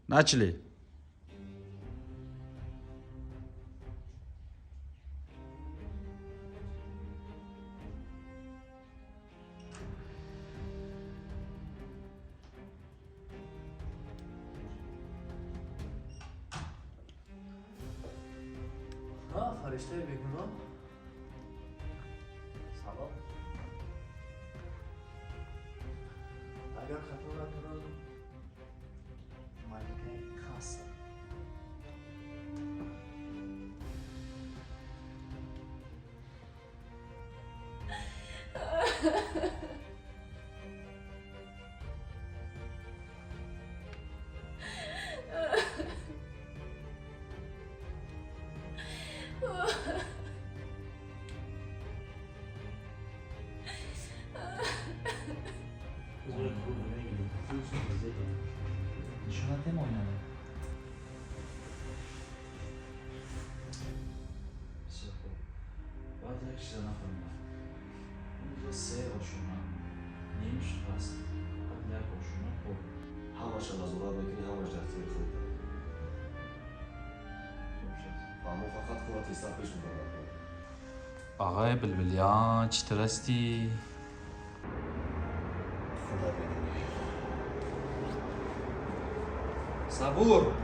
Начали. Ҳа, фариштаи бегуноҳ, салом. Агар хато накунам, маликаи қаср. Нишонатем оинане. Бисёр хуб. Баъд як чиза нафаҳмидам. Онҷо се ошона ним шуд, баъд як ошона пур. Ҳамаша назорат мекунӣ, ҳамаш дар ихтиёри худат. Хуб шуд. Фаҳмо, фақат кора тезтар пеш мебарад. Ағай Билбилиён, чӣ тур ҳастӣ? Худат медонӣ. Сабур. Худат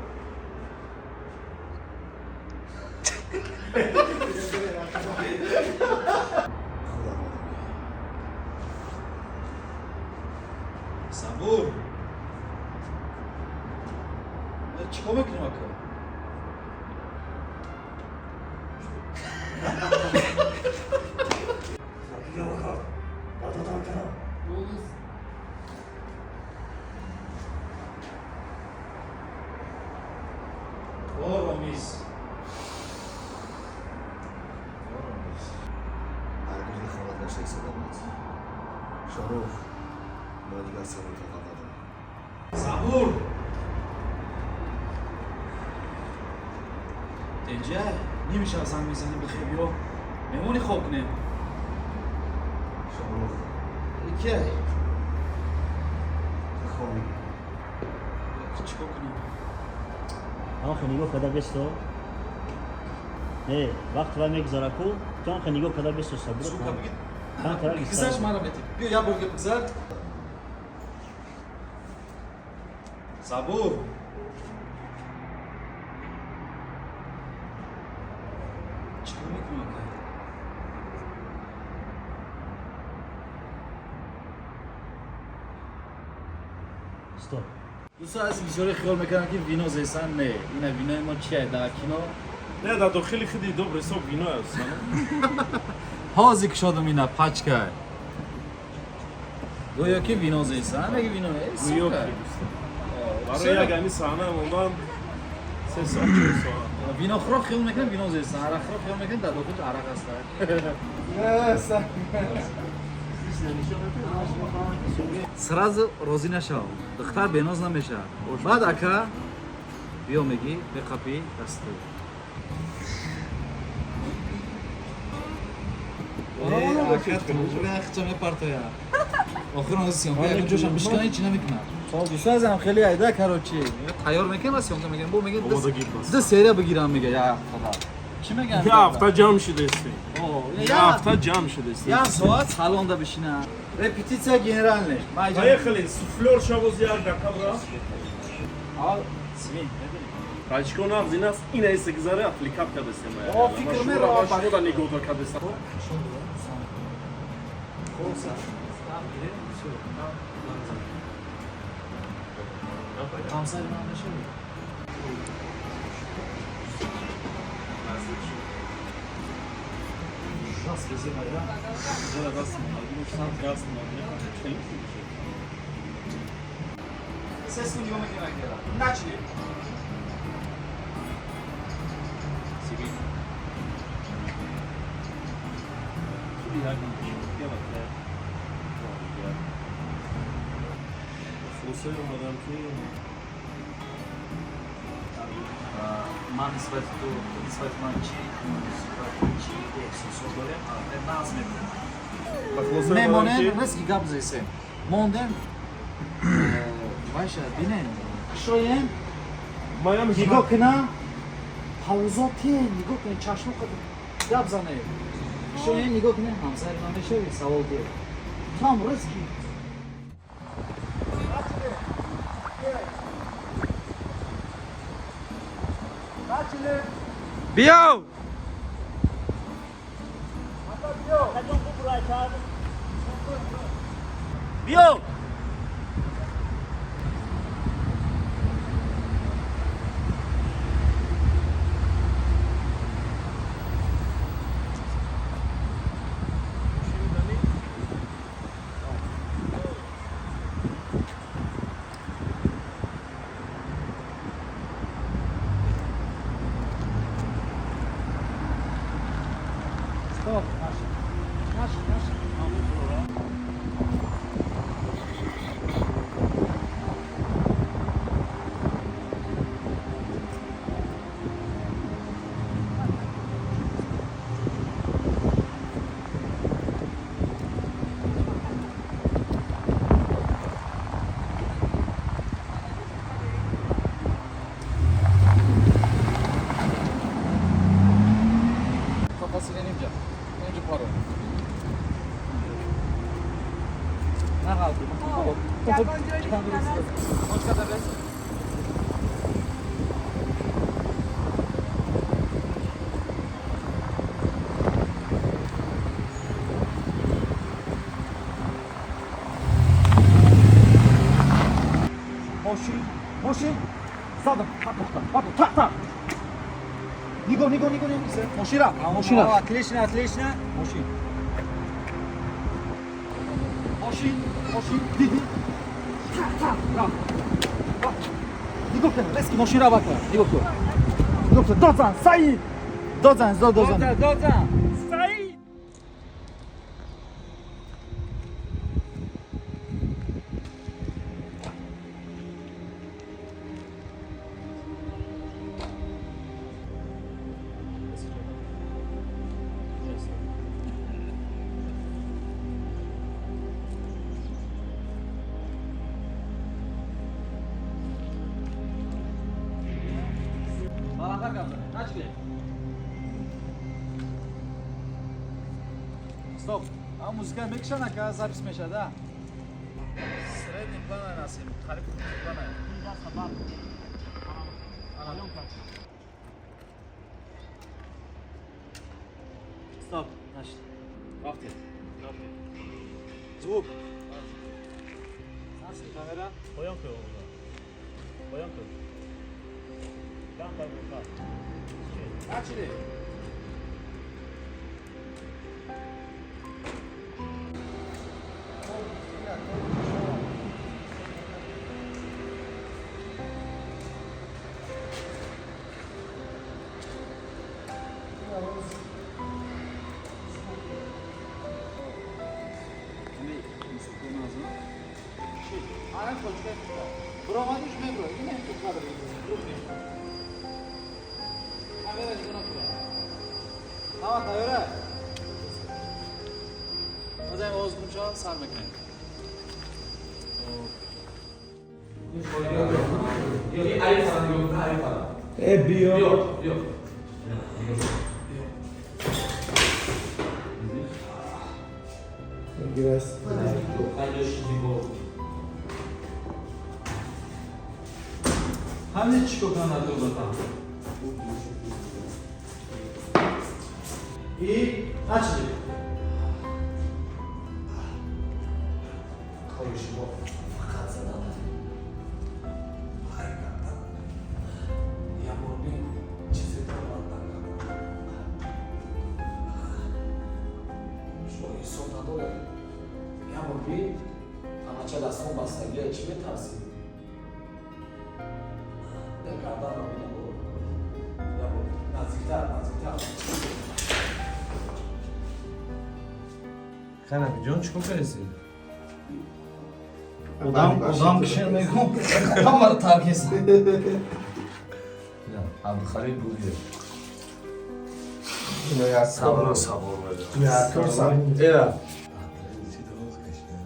медонӣ. Сабур. Чӣ кор мекунем, ака? Оромиз. Оромиз. Дар гирди хонат гашта истодамад, Шоҳрух. Ман дигар сабр тоқат надорам. Сабур. Тенҷа, нимшаб занг мезанӣ, бихел биё. Мемонӣ, хоб кунем. Шоҳрух. Ке? Хобӣ. Чӣ кор кунем? Ҳам нигоҳ карда бесто. Не, вақт вай мегузара ку, ту ҳам нигоҳ карда бесто, сабр. Сука, бигид. Ҳам кара. Гузашт, мара мети. Биё, як бор гузар. Сабур. Чӣ кор мекунем, ака? Стоп. Дӯстон азиз, бисёре хиёл мекарданд, ки вино зесан. Не, ина винои мо чия дар кино. Не, дар дохили худи добрый сок вино аст. Ҳозир кушодам, ина пачка. Гӯё ки вино зесан, меги вино э, Гӯё сука. ки, дӯстон. Барои як ҳамин саҳна мондан 3 соат, 4 соат. Винохӯро хиёл мекунад вино зесан, арақхӯро хиёл мекунад дар дохилаш арақ аст. Сразу розӣ нашав, духтар беноз намешавад. Баъд, ака, биё, мегӣ, беқапӣ дасту. Ака, мепартоя. Охир он съёмка ягон ҷошам бишкана, ҳеч намекунад. Дӯстон азам, хеле айда, короче, тайёр мекунем ва съёмка мекунем. Бо мега Омодагӣ бас. ду серия бигирам, мега, як ҳафтада. Чӣ мегӯям? Як ҳафта ҷамъ шудастем. Як ҳафта ҷамъ шудастем. Як соат салонда бишина. Репетиция генеральный. Поехали, суфлёр шавоз, як дақиқа бра. Аввал свин, медонӣ? Пачко нағз ин аст, ина эсе гузаре, аппликат кардастем. О, фикр меравам. Шумода нигоҳ кардастем. Хоса. Ҳамсари ман мешавӣ? Наздик шуд. Раст безе майда. Зара даст даст. 3 секунд нигоҳ мекунем, акера. Начали. Сиби. Худи як я. Хулосае омадам, ки Ман нисбати ту, ту нисбати ман чӣ муносибат, чӣ эҳсосот дорем, нағз мебинем. Ба хулосае омадам, Мемонем, ки ризки гап зесем. Мондем, вайша бинем. Кушоем. Нигоҳ кина. Паузо те, нигоҳ кина, чашмо қад гап зане. Кушоем, нигоҳ кина, ҳамсари ман мешавӣ, савол диҳ. Там резки. Биё! Биё! Стоп, наш. Наш, наш. Мошин, мошин, задам, патохта, так, так. Нигоҳ, нигоҳ, нигоҳ, нигоҳ. Мошин рафт, мошин рафт. Отлично, отлично. Мошин. Мошин, мошин, диди. Так, так, рафт. Рафт. Нигоҳ кун, резки мошин рафт ака. Нигоҳ кун. Нигоҳ кун, дод зан, Саид. Дод зан, дод зан. Дод зан. Саид. Стоп. А музыка мекшан ака запись мешад, а? Средний план насим, қариб крупный план. Стоп, значит. Рафтем. Звук. Камера. Поён кун. Поён кун. Камтар бука. Начали. Буромадиш мебро, ина ин кадр крупный. Камера нигоҳ накун. Ҳама тайёра? Базаем овоз кунча сар мекунем. Ҳамин чӣ кор кунам надор батам? И начали. Кори шумо фақат задан. Ай гардан. Я мурби чизе даромад накард. Шумо ҳисоб надоред. Я мурби танача дастон бастагия чӣ метарсӣ? Я гарданро бинам. Я мурби наздиктар, наздиктар. Канабиҷон, чӣ кор кардеси? Одам, одам кишер мегум. Ҳамаро таркисан. Абдухалил Бургер. Сабро сабор. Ҷинояткор сабр. Эра. Чӣ дороз кашида?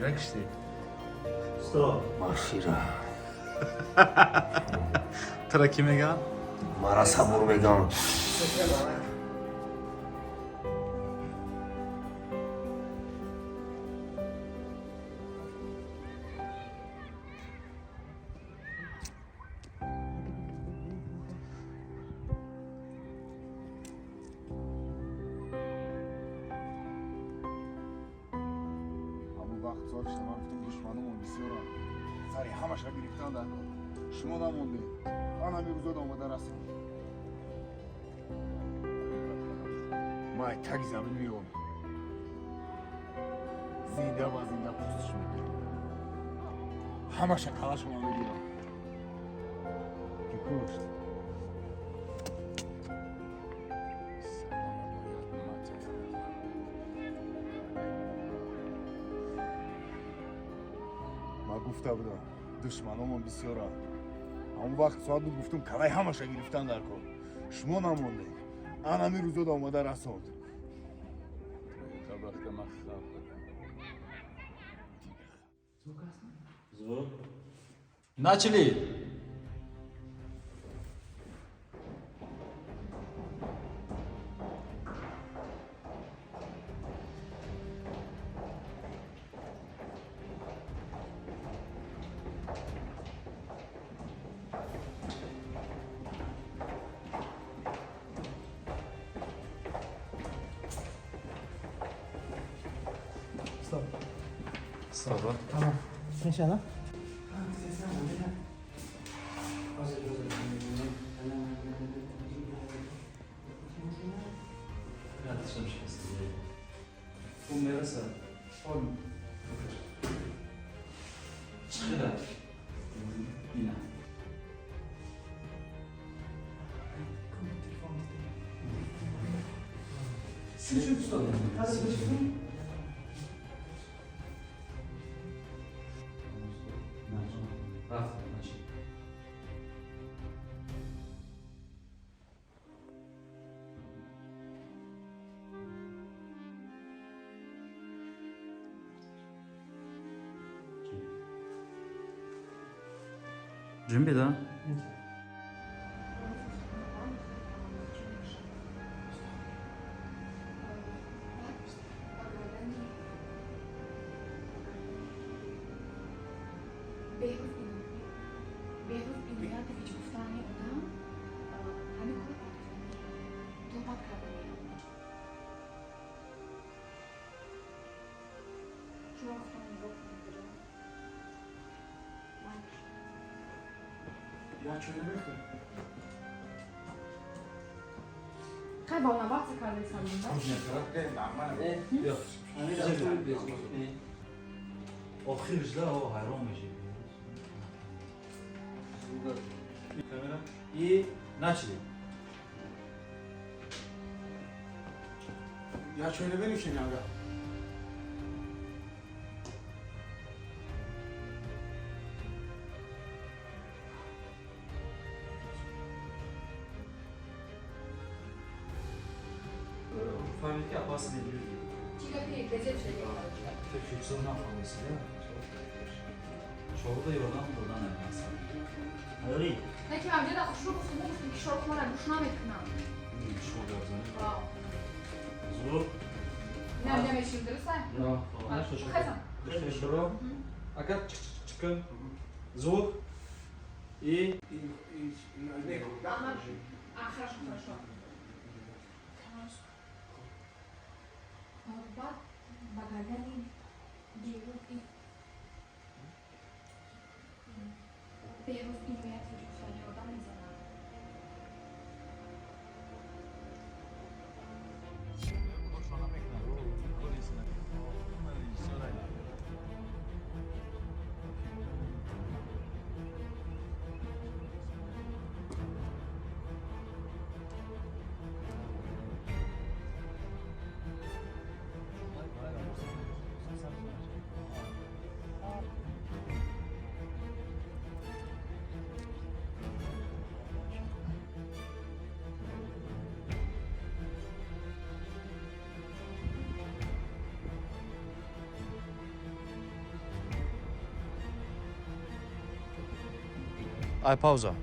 Накишти? Стоп. Машира. Тура кӣ меган? Мара сабур меган. Ҳамон вақт сол шуда, ман гуфтам, душманомон бисёранд, сари ҳамаша гирифтан дар кор. Шумо намондед, ман ҳамин рӯзода омада расид. Ман ай таги замин меём, зинда ба зинда пӯстиш мекунам, ҳамаша калашама мегирам, ки кушт. Салома бояд матиёс. Ман гуфта будам, душманомон бисёранд. Ҳамон вақт соат буд, гуфтум, калай ҳамаша гирифтан дар кор. Шумо намондед, ан ҳамин рӯзода омада расонд. Бахта ман хаб будам. Звук. Начали. Стоп. Стоп. Тамом. Мешава? Ятышым шикасти. Ӯ мераса. Он. Чихира. Ина. Шуд, стоп. Рафт, начали. Ҷунбида? Беҳрӯз Иноятович гуфтани одам ҳамин кор туҳмат карданӣ. Шумо худтон нигоҳ кунед, куҷо. Я чой намехӯрам. Хай, волноваться кардесам. Э, охирш да о ҳайрон меши. Камера. И начали. Я чой наменӯшем, янга? Фаҳмид ки опасный люди. Чӣ гапи газет шуда? Чизо нафаҳмиси, да? Чорда ёрдам додан намеса. Айёри. Не ки ман хушрӯ гуфтум, гуфтум ки шорох мара гӯш намекунам. Шумо гап занед. Звук. Не, намешим, дуруст? Хезам. Шуро. Ака чик. Звук. И А, хорошо, хорошо. Баъд ба гардани Беҳрӯз Иноятович гуфтани одам мезанад. Коршо намекунад. Кори Ай пауза.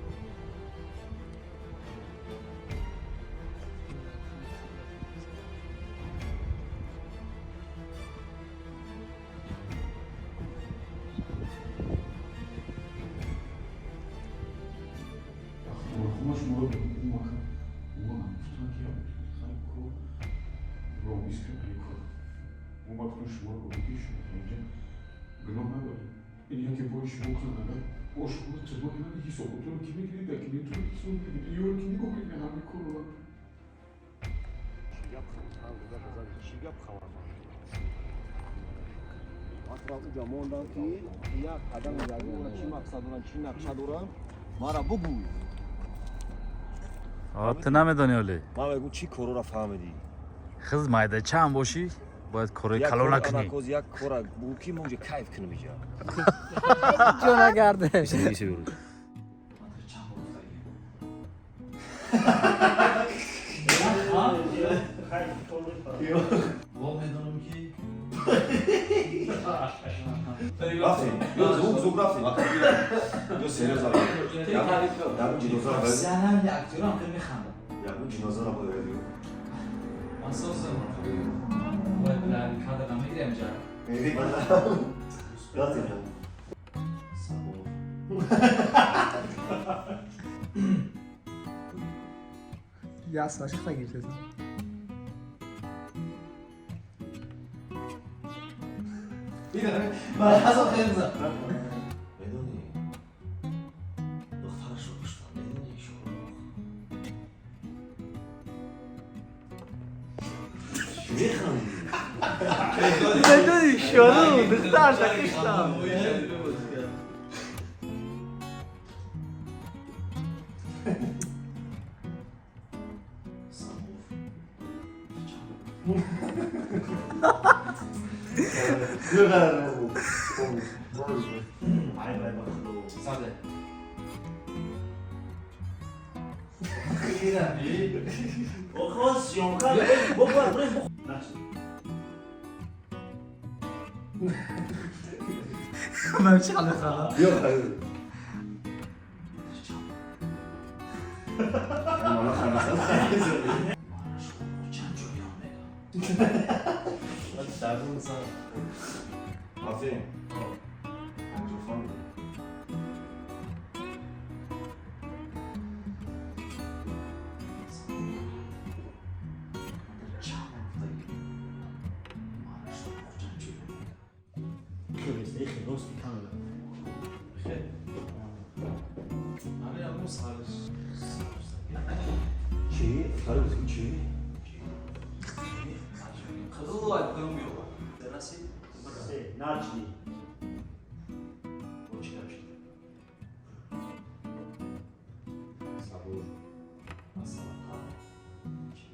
Ту намедонӣ оле. Ман мегӯм, чӣ корора фаҳмидӣ? Хиз майдача ҳам бошӣ, бояд корои калон накунӣ. Як кора бугӯ, ки мо кайф кунем иҷа. Ҷо нагарде. Во медонам, ки Рафтем. Ё звук, звук, рафтем. Ё серьёзно. Ягон ҷинозаро профессиональный актёрам хел механдам. Ягон ҷинозаро бояд. Ман созам. Бояд кадр намегирем ҷа. Рафтем. Сабур. Ясно, шихта гирифтест. Медонӣ, духтарашро куштам, медонӣ, Шоҳрух. Чӣ механдӣ? Медонӣ, Шоҳрух, духтарша куштам. Сабур. Ай вай, ба худо. Саде. Охо, съёмка бохӯр, бирез. Нақш. Ман чӣ ҳал механдам? Биё, хайр. Мана хандасан. Чанд ҷоям мегам. Рафтем. Ҷо фаҳмидӣ? Чанд гуфтагӣ. Мана Шоҳрух чанд ҷоям мегам. Ихе рости камера. Хел. Ҳамин ягон сарш. Чӣ? Духтари бузург чӣ? Қизил айтқым yo'q. Раси? Се, начали. Бо чӣ гап шуд? Сабур. Аз Самарқанд. Чӣ?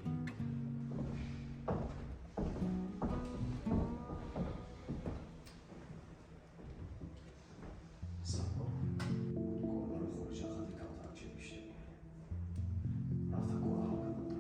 Сабур. Корҳои хориҷа хати камтар чӣ биште. Рафта кор ҳал кардам.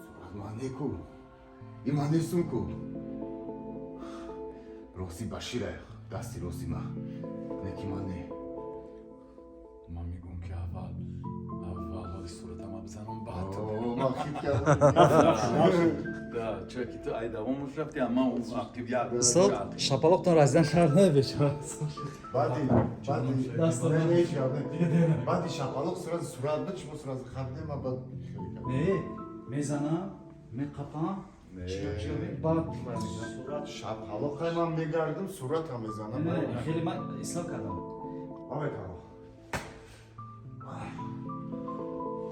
Сурат ман неку. И ман нестум ку. Рости Башира, дасти рости ма. Неки ман не. Ман мегӯм, ки аввал аввал ҳоли суратама бизанам, баъд ту. О, ман хит кардам. Да, чунки ту ай давомаш рафти, а ман ақиб як. Устод, шапалоқтон разидан шарт намебешавад. Баъди не, не, ҳеҷ гап не. Баъди шапалоқ сразу сурат буд, шумо сразу хандем, ма баъд хеле кардам. Не, мезанам, меқапам, чиё баъд Сурат. Шапалоқай ман мегардам, суратам мезанам. Не, хеле ман ислоҳ кардам. Ман метавонам.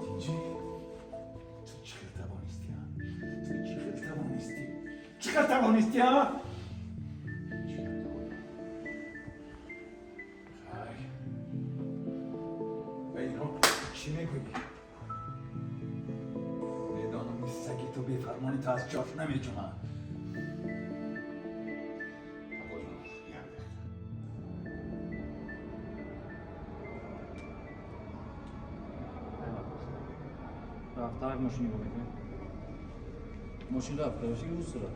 Тинҷӣ? Ту чӣ хел тавонистӣ, а? Ту чӣ хел тавонистӣ? Чӣ хел тавонистӣ, а? Хай. Ба инҳо чӣ мегӯӣ? Медонам, ин саги ту бефармони ту аз ҷош намеҷунад. Акоҷон, як дақиқа. Рафт, тарафи мошин нигоҳ мекунем. Мошин рафт, короче, ӯ сурат.